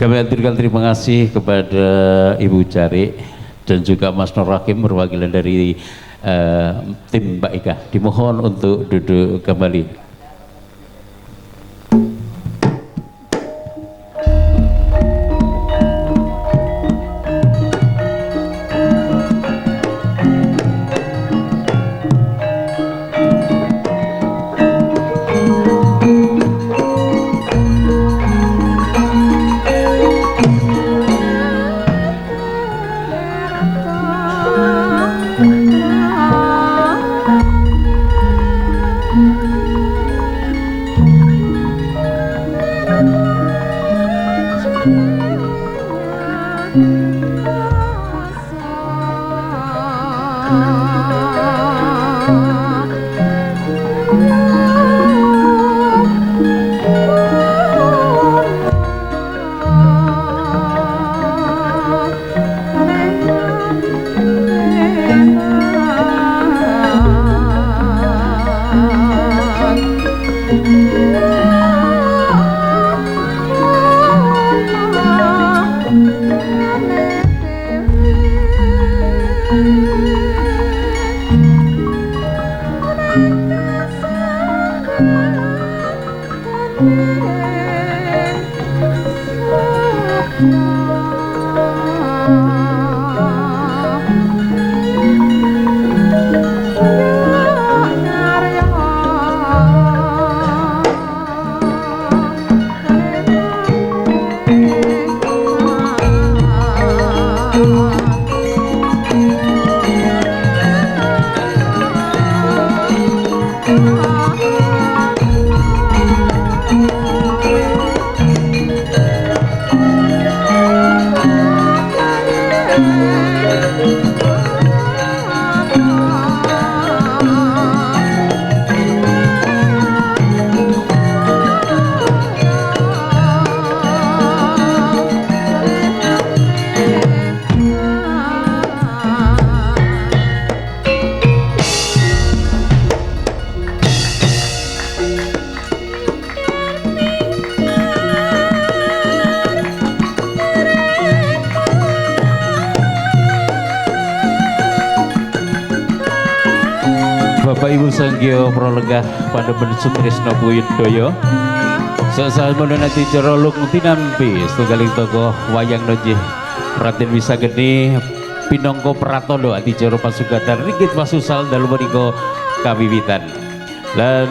Kami aturkan terima kasih kepada Ibu Cari dan juga Mas Nur Rahim perwakilan dari tim Mbak Ika. Dimohon untuk duduk kembali. Bapak Ibu Sanggyo Prolegah pada Sutrisno Budoyo. Sasampunipun adicara lung tinampi setunggaling tokoh wayang nonjih Raden Wisageni pinangka pratandha adicara pasugatan ringgit wasusal dalu menika kawiwitan. Lan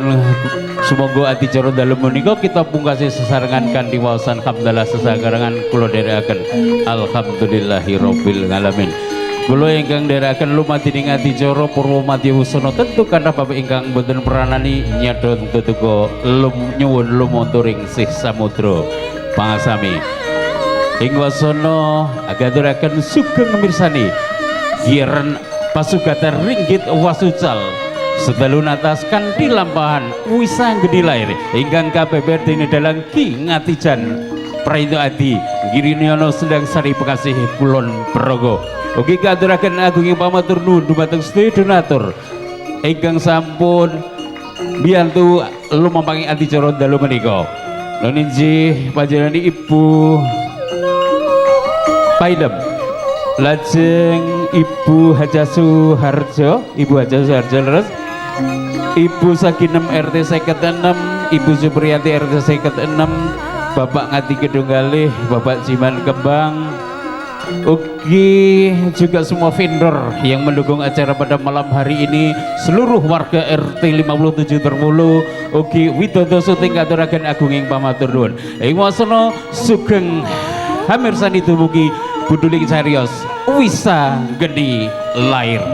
sumangga adicara dalu menika kita pungkasi sesarengan kanthi waosan hamdalah sesarengan kula dherekaken alhamdulillahirabbil alamin. Kula ingkang nderekaken lumadi ing adicara purwa madya wusana tentu kathah bapak ingkang boten pranani nyadha tetuka nyuwun lumunturing sih samudra pangasami. Ing wasana agaturaken sugeng mirsani giran pasugatan ringgit wasucal sedalu natas kanthi lampahan wisa gedhi lair ingkang kabeber dening dalang Ki Ngatijan Prayoto Adi Girinyono Sendang Sari Bekasih Kulon Progo. Ugi kaaturaken agunging pamatur nuwun dumateng sedaya donatur ingkang sampun mbiyantu lumampangi adicara dalu menika. Nun injih panjenengan Ibu Paidem, lajeng Ibu Hajah Suharjo, Ibu Hajah Suharjo leres, Ibu Saginem RT 56, Ibu Supriyati RT 56, Bapak Ngati Kedunggalih, Bapak Jiman Kembang, ugi juga semua vendor yang mendukung acara pada malam hari ini, seluruh warga RT 57 Termulu, ugi Widodo Suting katuraken agunging pamatur nuwun. Ing wasana sugeng hamirsani dumugi buduling cariyos wisa geni lair.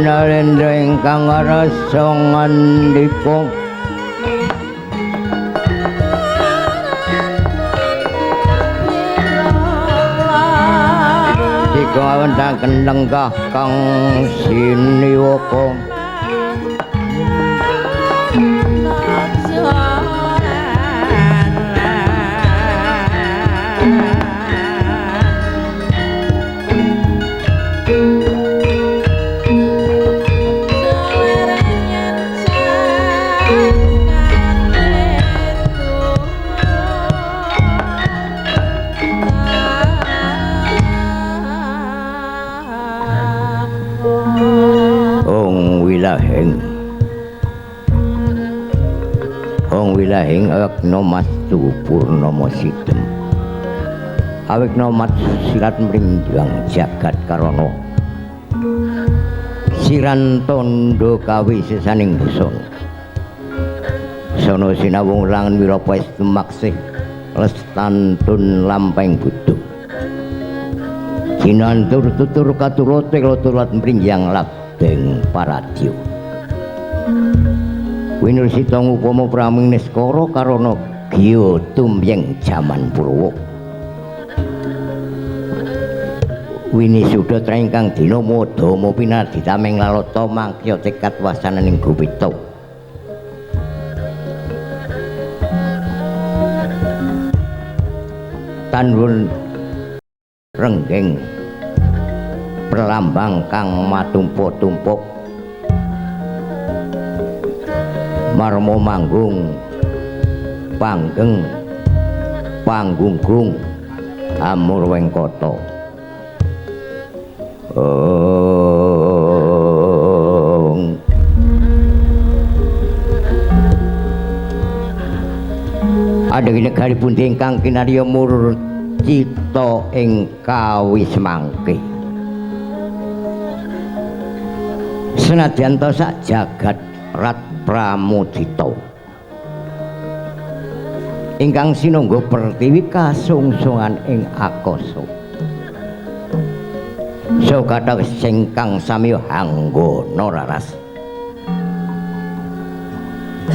Narendra ingkang rasa ngandika dika wonten lenggah kang siniwaka Ong wilahing awekna mastu purnama sidem awekna mat sirat mrinjang jagat karana siran tandha kawisesaning busana sono sinawung langen wirapa estu maksih lestantun lampahing buddha jinantur tutur katurote luturat mrinjang labdeng paradya winursita ngupama praming niskara karana giya tumyeng jaman purwa winisuda traingkang dina madama pinadhi tameng lalata mangkya tekad wasananing gupita tanwun renggeng perlambang kang matumpa-tumpuk marmo manggung panggeng panggunggung amur wengkata. Ong adhegi negari pundi ingkang kinarya murcita ing kawismangke senadyan ta sak jagat rat pramudita ingkang sinungga pertiwi kasungsungan ing akasa so kathah singkang samiya hanggana raras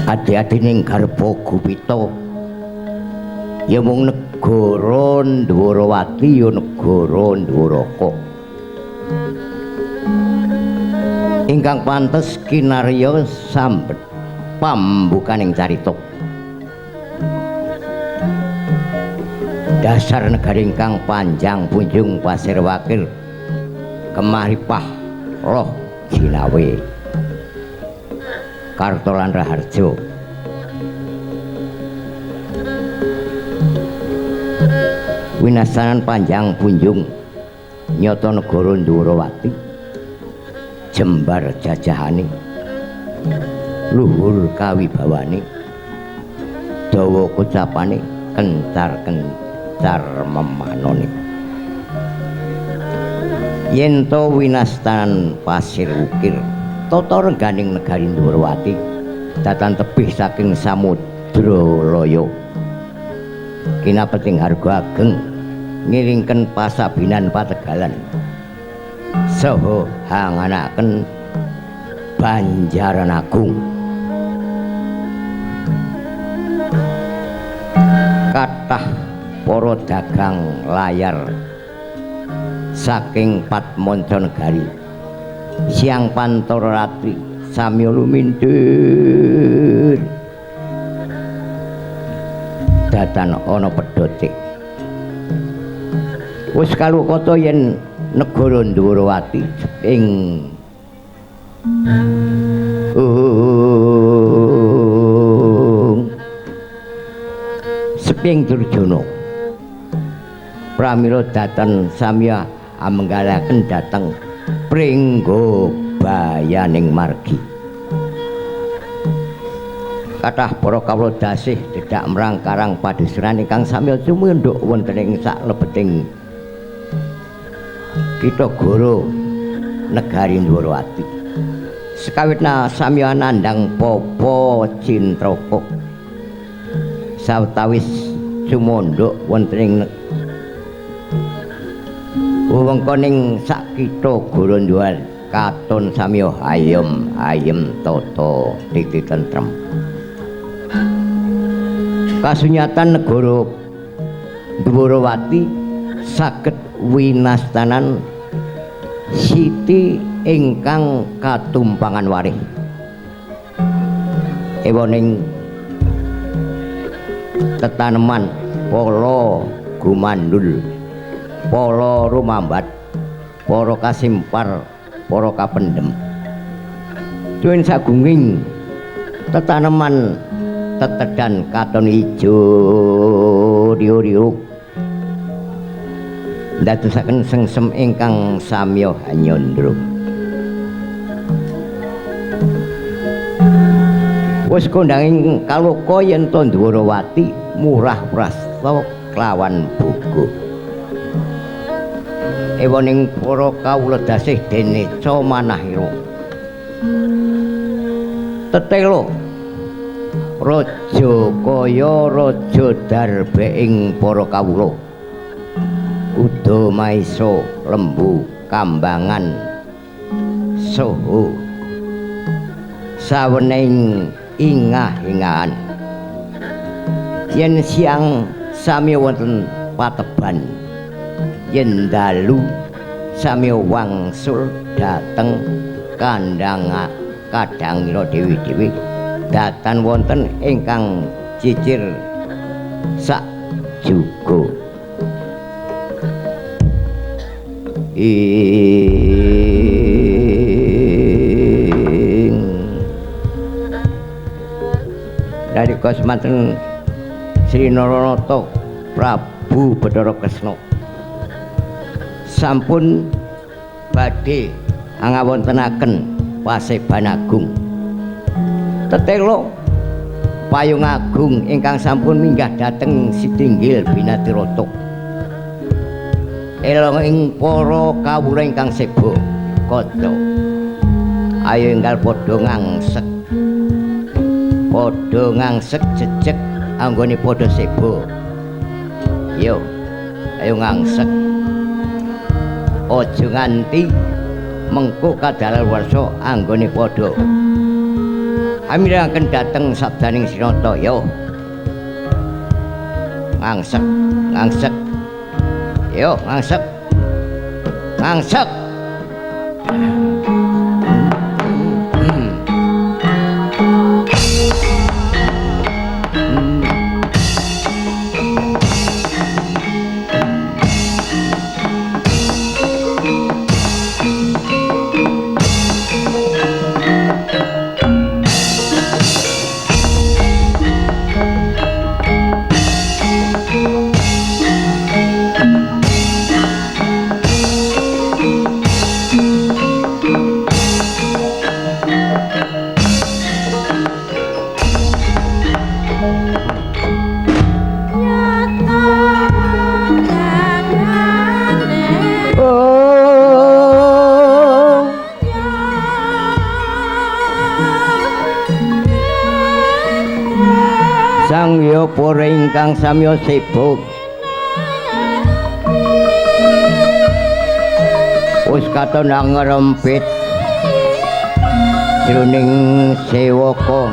adi-adining garba gupita ya mung negara Ndwarawati ya negara Ndwaraka ingkang pantes kinarya sambet pambukaning carita dasar negari ingkang panjang punjung pasir wakil kemaripah roh jinawe karto lan raharjo winasanan panjang punjung nyata negara Ndwarawati jembar jajahane luhur kawibawane dawa kocapane kencar-kencar memanone yen to winastanan pasir ukir tata rengganing negari Ndwarawati datan tebih saking samudra laya kinapeting harga ageng ngiringken pasabinan pategalan saha hanganaken Banjaran Agung. Kathah para dagang layar saking Patmanca negari. Siang pantara ratri samya lumintir. Datan ana pedhote. Wis kalukata yen negara Ndhurawati ing seping Durjana. Pramila datan samya amenggalaken dhateng Pringgobayaning margi. Kathah para kawula dasih dedhak mrang karang padusunan ingkang samya sumendhuk wonten ing saklebeting Kitha Goro negari Ndhurawati. Sekawitna samya nandhang papa cintraka. Sawetawis sumandhuk wonten ing wewengkoning sak kitha Goro Ndhurawati katon samya hayem ayem tata titi tentrem. Kasunyatan negara Ndhurawati saged winastanan siti ingkang katumpangan warih. Ewoning tetaneman pala gumandul, pala rumambat, para kasimpar, para kapendhem. Tuwin sagunging tetaneman tetedan katon ijo riu-riu ndadosaken sengsem ingkang samya hanyandra. Wis kondhanging kaloka yen ta Ndhurawati murah prasta kelawan boga. Ewoning para kawula dasih dene ca manahira. Tetela raja kaya raja darbe ing para kawula. Uda maisa lembu kambangan soho sawening ingah-ingahan. Yen siang sami wonten pateban, yen dalu sami wangsul dhateng kandhang kadhangira dewi-dewi datan wonten ingkang cicir sak juga. Ing nalika semanten Sri Naranata Prabu Bathara Kresna sampun badhe angawontenaken paseban agung. Tetela payung agung ingkang sampun minggah dhateng sitinggil Binatirata. Elong ing para kawula ingkang seba kaca. Ayo enggal padha ngangsek. Padha ngangsek jejeg anggone padha seba. Yo, ayo ngangsek. Aja nganti mengko kadaluwarsa anggone padha. Amirangaken dhateng sabdaning Srinata, yo. Ngangsek, ngangsek. Yo, ngangsek. Ngangsek. Para ingkang samya sibuk wis katon ngrempit jroning sewaka.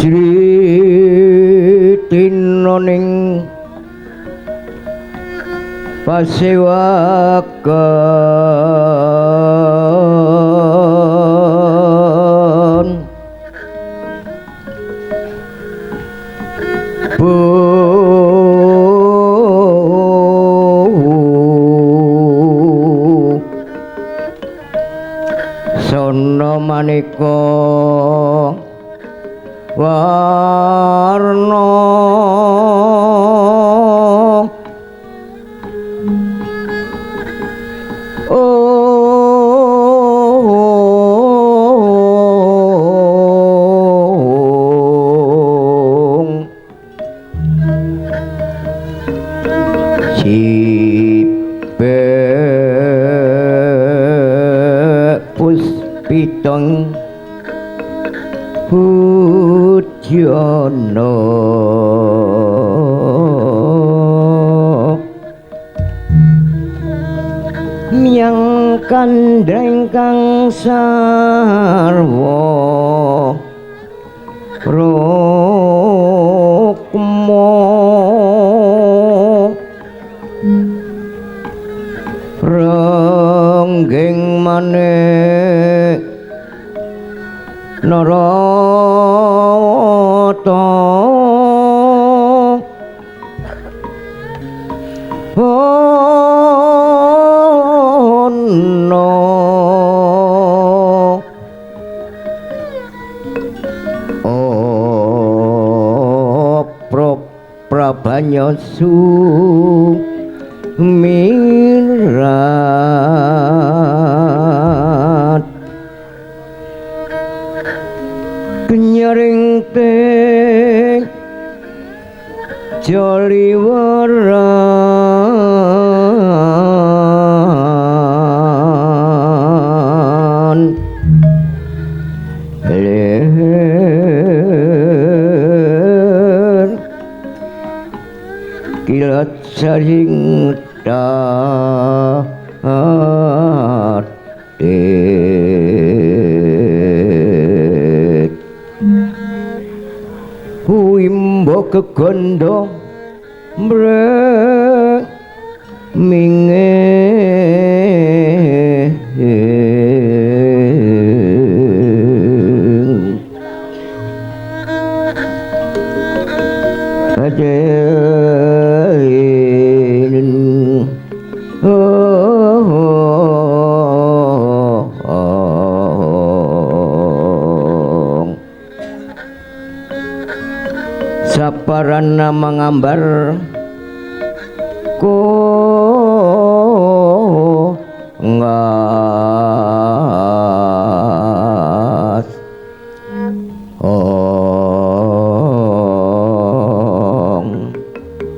Sri tinoning pasewakan bu sono maneka warna ong cipek puspitong Budyono miyang kandreng kang sarwa rukma rengging manik narata ana apra prabanya sumirat kenyaring teh joliweran lir kilat saring tate wimbo kegondo mrek minge saparana mengambar ko ngas ong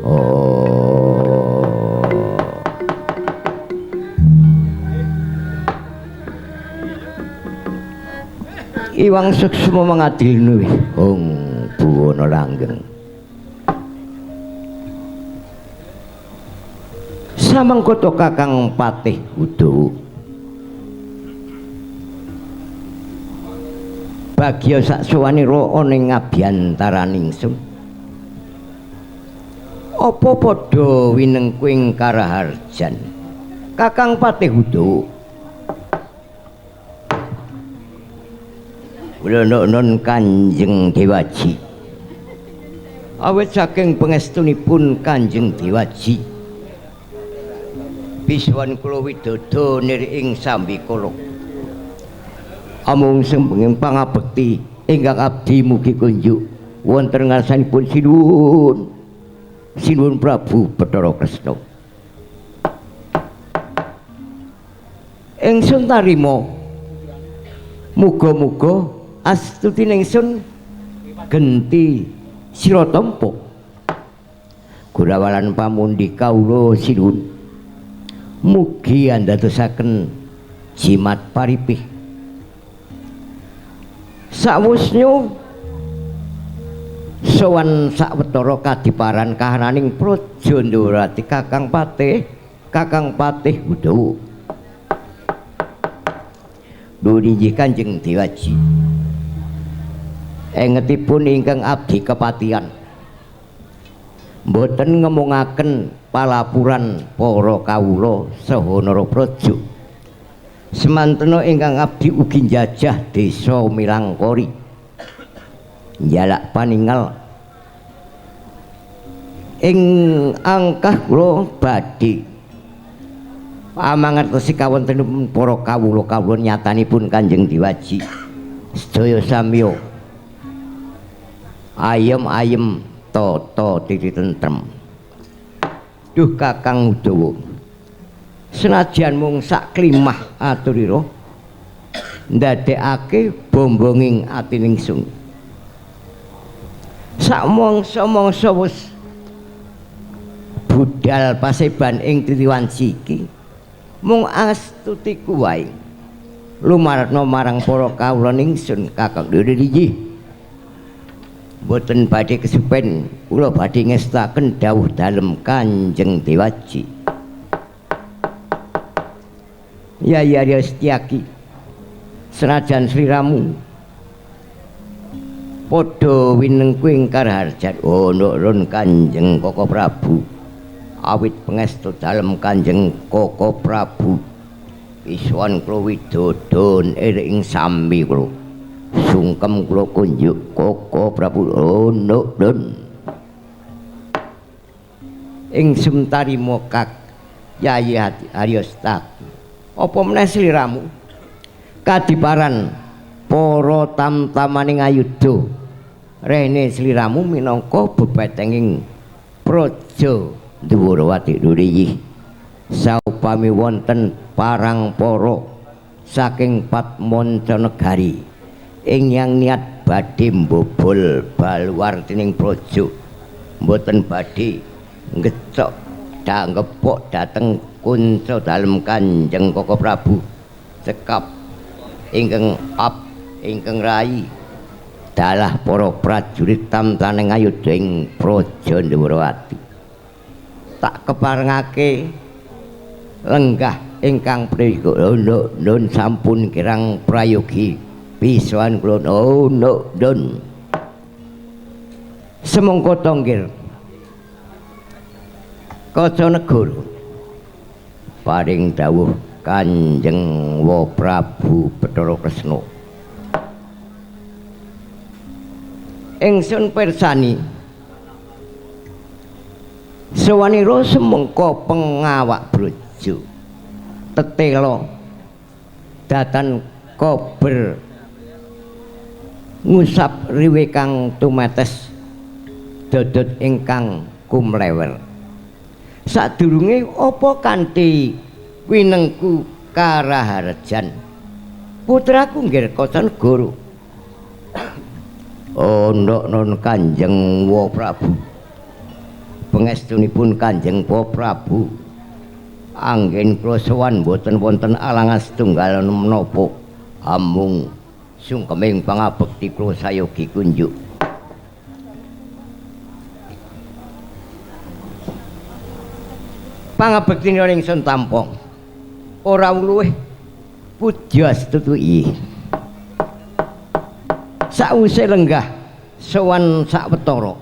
ong Iwang suksma mangadilnu ong buwana langgeng samangkoto Kakang Patih Udawa bagya saksuwanira ana ing ngabiyantaraning ingsun apa padha winengku ing karaharjan Kakang Patih Udawa kula nuwun Kanjeng Dewaji awit saking pangestunipun Kanjeng Dewaji biswan kula widodo nir ing sambikala amung sembenging pangabekti ingkang abdi mugi kunjuk wonten ngarsanipun sinuwun sinuwun Prabu Bathara Kresna ingsun tarima muga-muga astuti ingsun genti sira tampa gurawalan pamundi kawula sinuwun mugi andadosaken jimat paripih sawusnya sowan sawetara kadiparan kahananing praja Ndorowati Kakang Patih Kakang Patih Udawa nuwun inggih Kanjeng Dewaji. Engetipun ingkang abdi kepatihan mboten ngemungaken palapuran para kawula saha Narapraja. Semantena ingkang abdi ugi njajah desa Milangkori, njalak paningal ing angkah kula badhe pamangertosi kawontenipun para kawula-kawula nyatanipun Kanjeng Dewaji sedaya samya ayem-ayem tata titi tentrem. Duh Kakang Udawa, senajan mung sak klimah aturira ndadekake bombonging atining sung. Sak mangsa-mangsa wis budal paseban ing Titiwanci iki mung astutiku wae lumarna marang para kawula ningsun Kakang Dewi. Mboten badhe kesupen kula badhe ngestaken dawuh dalem Kanjeng Dewaji. Yayi Arya Setyaki, senajan sliramu padha winengku ing karaharjan ono run Kanjeng Koko Prabu, awit pangestu dalem Kanjeng Koko Prabu isuwan kula widodon ing sambi kula sungkem kula kunjuk Koko Prabu ono run ing sumtarima Kak Yayi Arya Setyaki. Apa meneh sliramu kadiparan para tamtamaning ayuda rene sliramu minangka bebetenging praja Dwarawati Duriyi saupami wonten parang para saking Patmanca negari ing yang niat badhe mbobol baluwartining praja mboten badhe ngecok danggepok dhateng kunca dalem Kanjeng Koko Prabu cekap ingkang ap ingkang rai dalah para prajurit tamtaning ayuda ing praja Dwarawati. Tak keparengake lenggah ingkang prayoga nun sampun kirang prayogi pisuan kula nun. Semangka tonggir kaca negara paring dawuh Kanjeng Wa Prabu Bathara Kresna. Ingsun pirsani sawanira semangka pengawak brojo tetela datan kober ngusap riwe kang tumetes dodot ingkang kumlewer. Sadurunge apa kanthi winengku karaharjan putraku nggir Kacanegara. Ono non Kanjeng Wa Prabu, pangestunipun Kanjeng Wa Prabu anggen kula sowan mboten wonten alangan setunggal menapa amung sungkeming pangabekti kula sayogi kunjuk. Pangabekti ingsun tampa ora luwih puja astuti. Sawise lenggah sowan sawetara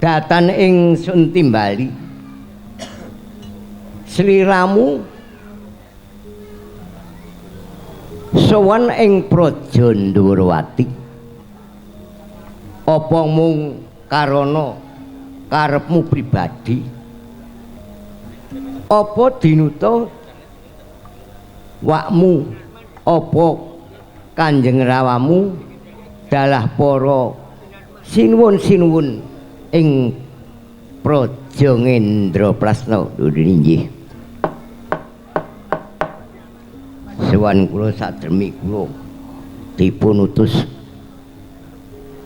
datan ingsun timbali sliramu sowan ing praja Ndhurawati apa mung karana karepmu pribadi apa dinuta wakmu apa Kanjeng Rawamu dalah para sinuwun-sinuwun ing praja Ngendraprasna. Inggih sowan kula sadremi kula dipun utus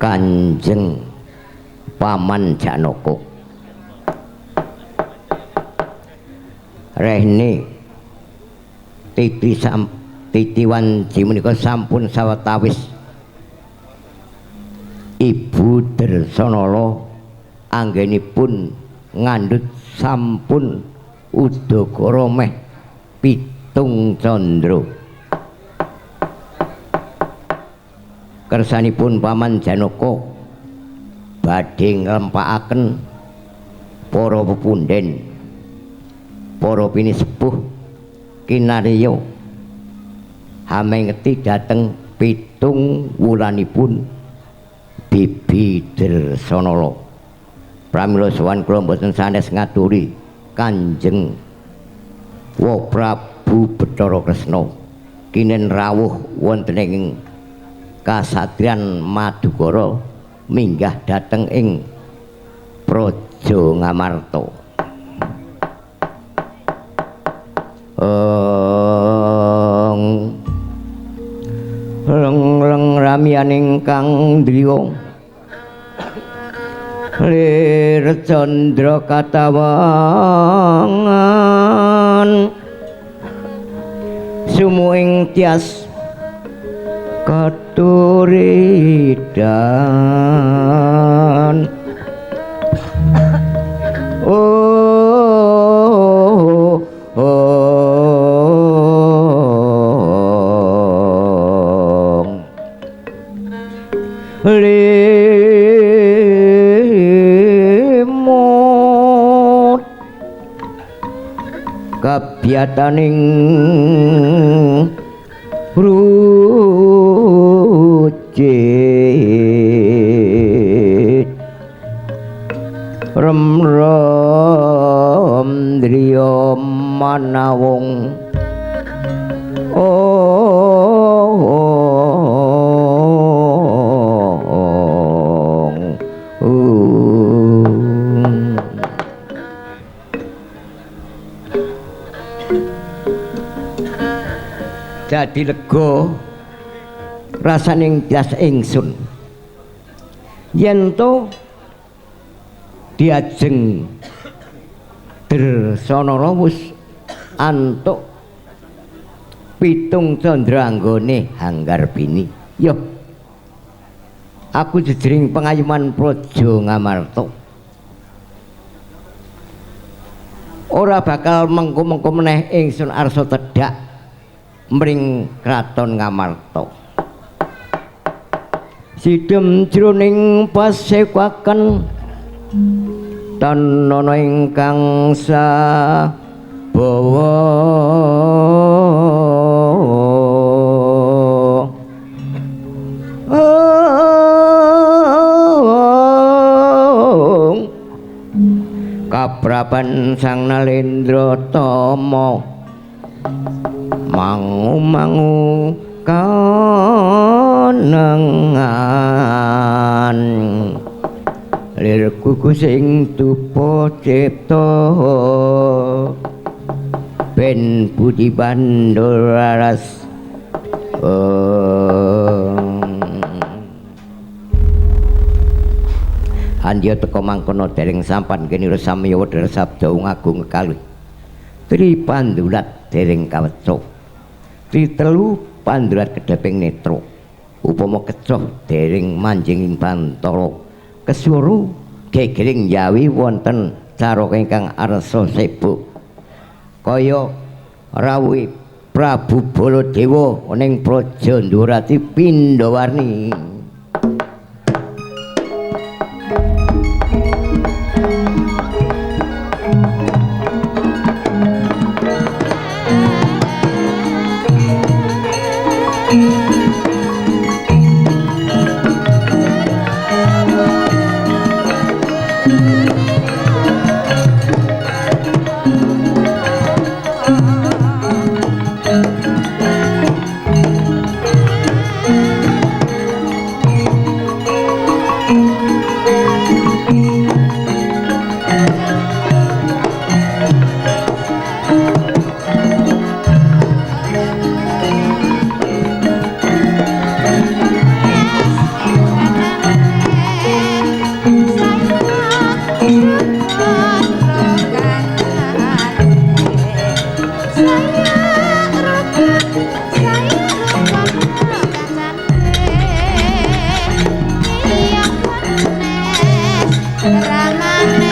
Kanjeng Paman Janaka rehne titiwanci menika sampun sawetawis Ibu Dresanala anggenipun ngandhut sampun udakara meh 7 candra. Kersanipun Paman Janaka badhe nglempakaken para pepunden, para pinisepuh kinarya hamengeti dhateng 7 wulanipun Bibi Dresanala. Pramila sowan kula mboten sanes ngaturi Kanjeng Wa Prabu Bathara Kresna kinen rawuh wonten ing kasatriyan Madukara minggah dhateng ing Praja Ngamarta. Leng-leng ramyaning kang driya lir candra katawangan sumuing tias katuridan. Oh, oh, limut kabiyataning rucit rem-rem driya manawung. Dadi lega rasaning tias ingsun yen to diajeng Dresanala wis antuk 7 candra anggone hanggarbini. Yo aku jejering pengayuman Praja Ngamarta ora bakal mengko-mengko meneh ingsun arsa tedhak mring kraton Ngamarta. Sidem jroning pasekaken tan ana ingkang sabawa kaprapan Sang Nalendra Tama mangu-mangu kanengan lir kuku sing dupa cipta ben budi banduraras. Andya teka mangkono dereng sampan kene samya wedhar sabda agung kekalih tri pandulat dereng kaweca tri telu pandulat kedheping netra upama kecoh dereng manjing ing bantara kesuru gegering yawi wonten caraka ingkang arsa sebo kaya rawuh Prabu Baladewa ning Praja Ndurati Pindhawarni. Ramane.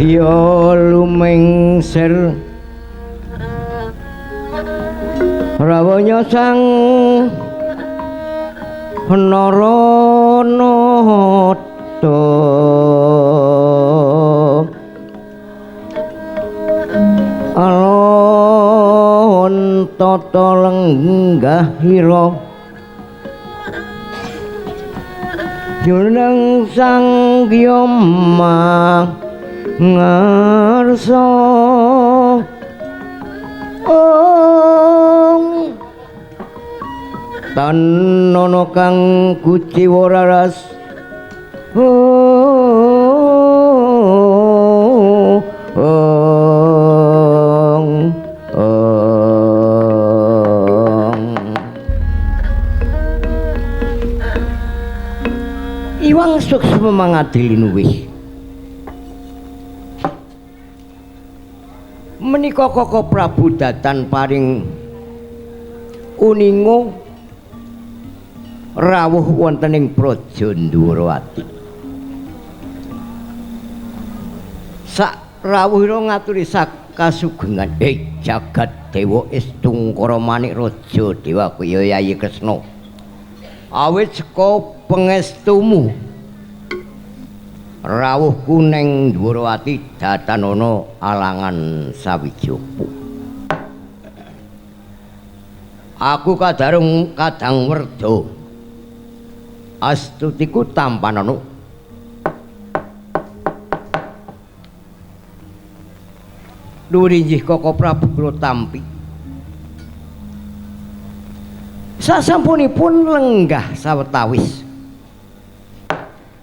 Gya lumengser rawanya sang Naranata alon tata lenggahira juneng sang Gya Mangarsa. Ong tan ana kang kuciwa raras ong ong. Iwang suksma mangadili nuwih menika Koko Prabu datan paring uninga rawuh wonten ing Praja Ndwarawati. Sak rawuhira ngaturi sakasugengan, jagat dewa Istungkara Manik Raja Dewa Kuya Yayi Kresna. Awit saka pangestumu rawuhku ning Ndwarawati datan ana alangan sawijapa. Aku kadarung kadang werda. Astutiku tampanana. Nuwun inggih Koko Prabu kula tampi. Sasampunipun lenggah sawetawis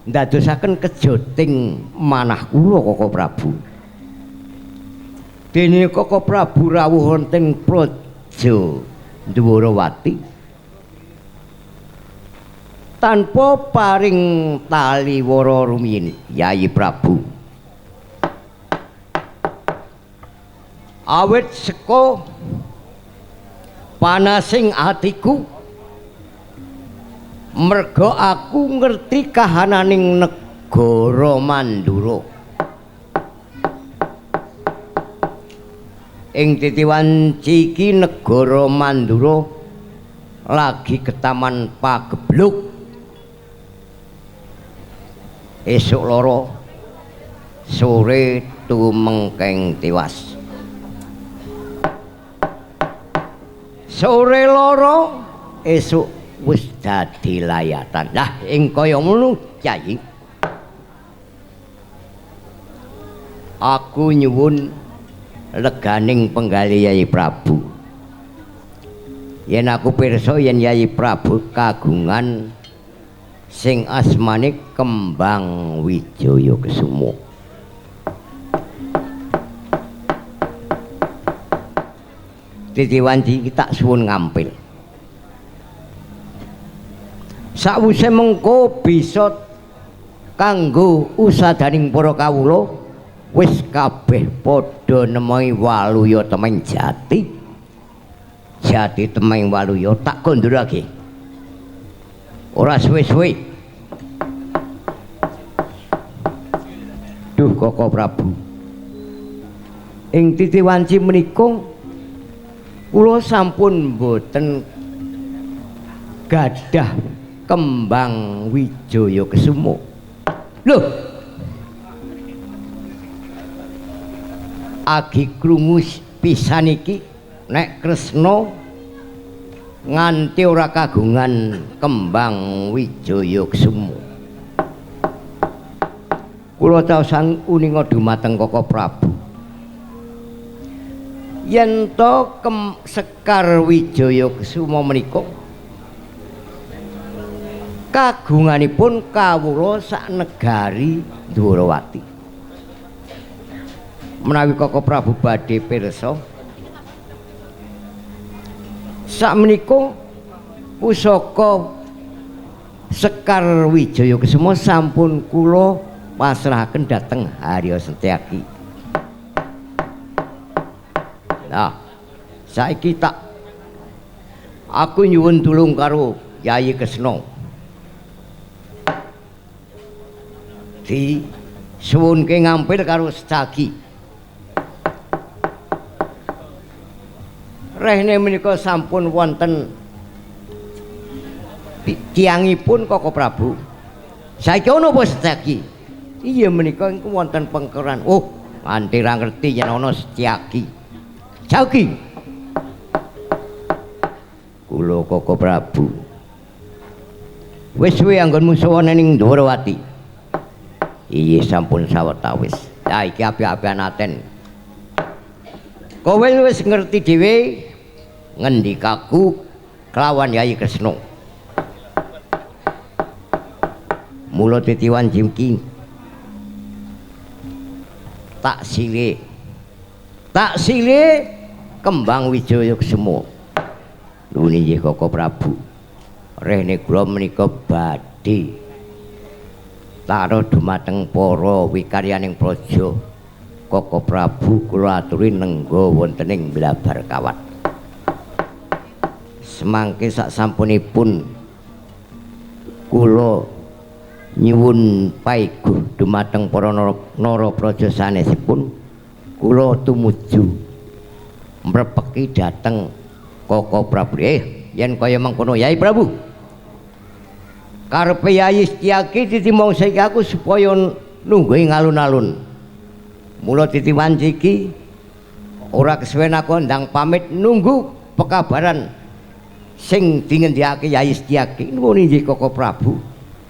ndadosaken kejoting manah kula Koko Prabu. Dene Koko Prabu rawuh wonten Praja Ndwarawati tanpa paring taliwara rumiyin Yayi Prabu. Awit saka panasing atiku merga aku ngerti kahananing negara Mandura. Ing titiwanci iki negara Mandura lagi ketaman pagebluk. Esuk loro sore tumengkeng tiwas. Sore loro esuk wis dadi layatan. Lah ing kaya ngono Kyai, aku nyuwun leganing penggalih Yayi Prabu. Yen aku pirsa yen Yayi Prabu kagungan sing asmane Kembang Wijaya Kesuma. Titiwanci iki tak suwun ngampil. Sakwise mengko bisa kanggo usadaning para kawula wis kabeh padha nemoni waluya temeng jati. Jati temeng waluya tak kondurake. Ora suwe-suwe. Duh Koko Prabu, ing titiwanci menika kula sampun boten gadah Kembang Wijaya Kesuma. Lho, agi krungu pisan iki nek Kresna nganti ora kagungan Kembang Wijaya Kesuma. Kula caosang uninga dumateng Koko Prabu yen to Sekar Wijaya Kesuma menika kagunganipun kawula sak negari Ndwarawati. Menawi Koko Prabu badhe pirsa, sakmenika pusaka Sekar Wijaya Kesuma sampun kula pasrahaken dhateng Harya Setyaki. Nah, saiki tak aku nyuwun tulung karo Yayi Kresna. Di Suwunke ngampil karo Setyaki. Rehne menika sampun wonten tiyangipun Koko Prabu. Saiki ono apa Setyaki? Iya menika iku wonten pengkeran. Oh, nganti ra ngerti yen ana Setyaki. Jaki. Kula Koko Prabu. Wis suwe anggonmu sowan ning Dwarawati. Iya sampun sawetawis. Ya iki apik-apikan aten. Kowe wis ngerti dhewe ngendikaku kelawan Yayi Kresna. Mula titiwan jimki tak sile. Tak sile kembang wijaya kusuma. Nuwun inggih Koko Prabu. Rehne kula menika badhe taro dumateng para wikaryaning praja. Koko Prabu kula aturi nengga wonten ing Blabar Kawat. Semangke sak sampunipun kula nyuwun paiguh dumateng para narapraja sanesipun, kula tumuju mrepeki dhateng Koko Prabu. Yen kaya mengkono Yai Prabu, karepe Yai Setyaki titi mangsa iki aku supaya nungguhi alun-alun. Mula titi wanci iki ora kesuwen aku ndang pamit nunggu pekabaran sing dingendikake Yai Setyaki. Nuwun inggih Koko Prabu.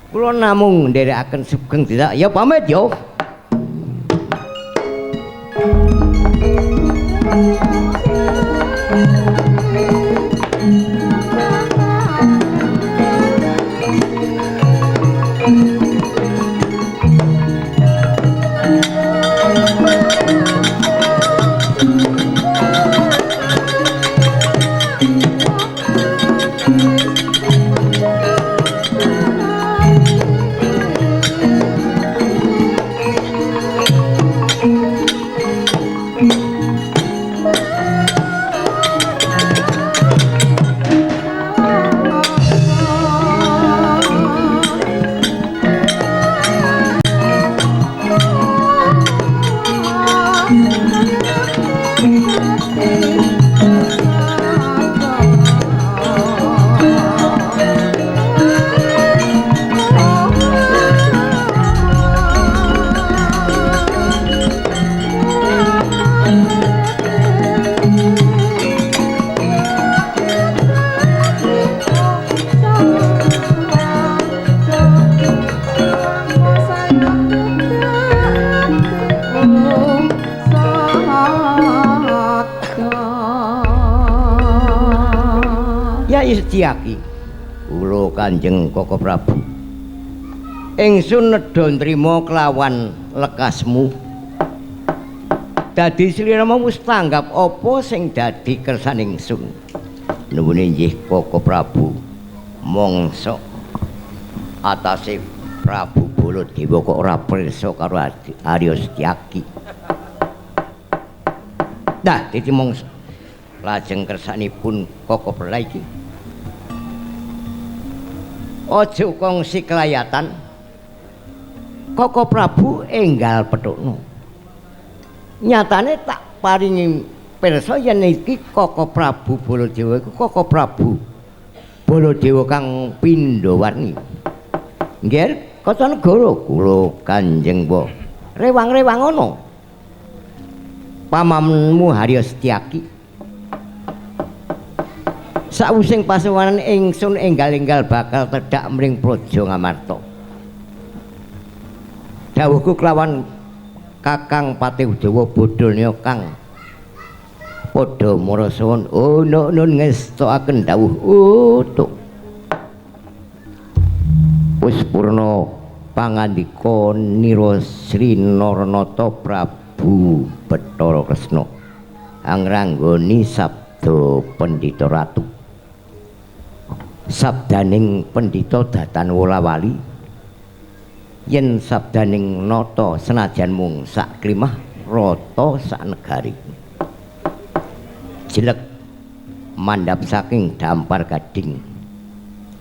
Kula namung nderekaken sugeng tindak ya pamit ya. Setyaki kula Kanjeng Koko Prabu, ingsun nedha nrima kelawan lekasmu. Dadi sliramu wis tanggap apa sing dadi kersane ingsun. Nuwun inggih Koko Prabu, mongso atase Prabu Baladewa kok ora pirsa karo Arya Setyaki. Nah, titi mongso lajeng kersanipun Koko Prabu iki aja kongsi kelayatan. Koko Prabu enggal pethukno. Nyatane tak paringi pirsa yen iki Koko Prabu Baladewa iku Koko Prabu Baladewa kang pindhawarni. Nggih, Kacanegara kula Kanjeng Mbah. Rewang-rewang ana. Pamanmu Harya Setyaki. Sawising pasowanan ingsun enggal-enggal bakal tedhak mring Praja Ngamarta. Dawuhku kelawan Kakang Patih Udawa bodhone kang padha marasuwun. Oh nun ngestokaken dawuh. Oh tuk. Wis purna pangandika Nira Sri Naranata Prabu Bathara Kresna angranggoni sabda Pandhita Ratu. Sabdaning pendhita datan wolawali yen sabdaning nata senajan mung sak klimah rata sak negari. Jelek mandhap saking dampar gading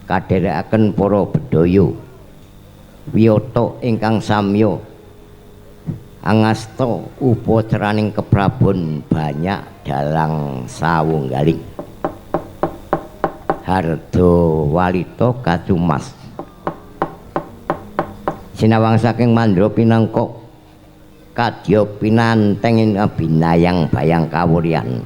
kadherekaken para bedhaya wiyata ingkang samya Angasta upacaraning keprabon banyak dalang sawunggaling. Harda walita kacumas. Sinawang saking mandra pinangka kadya pinanteng ing binayang bayang kawuryan.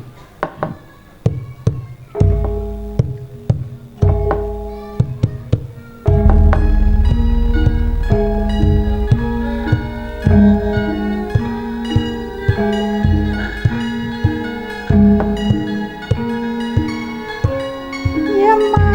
Yeman.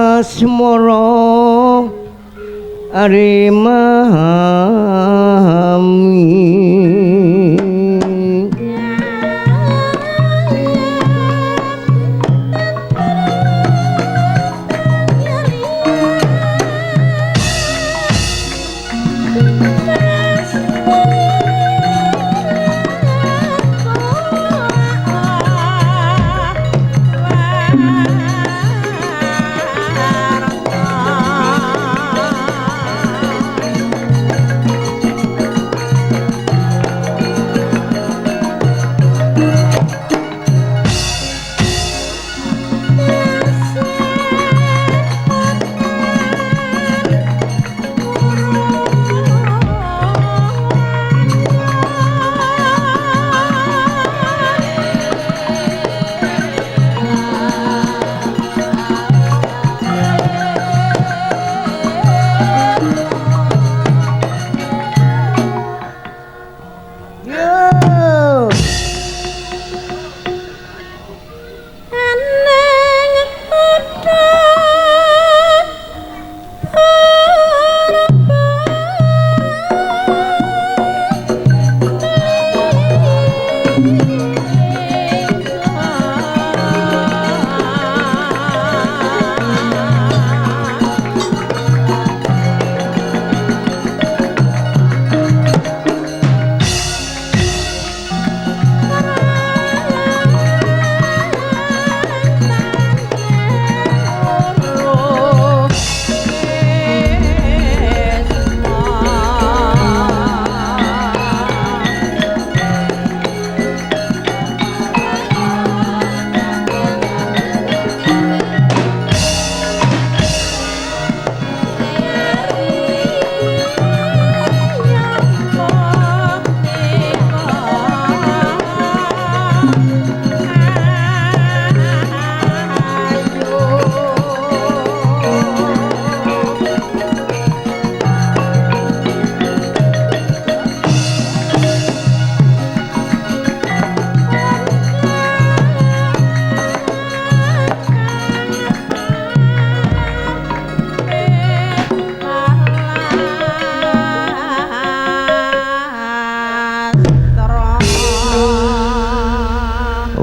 Anjasmara arimami.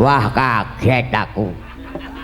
Wah, kaget aku.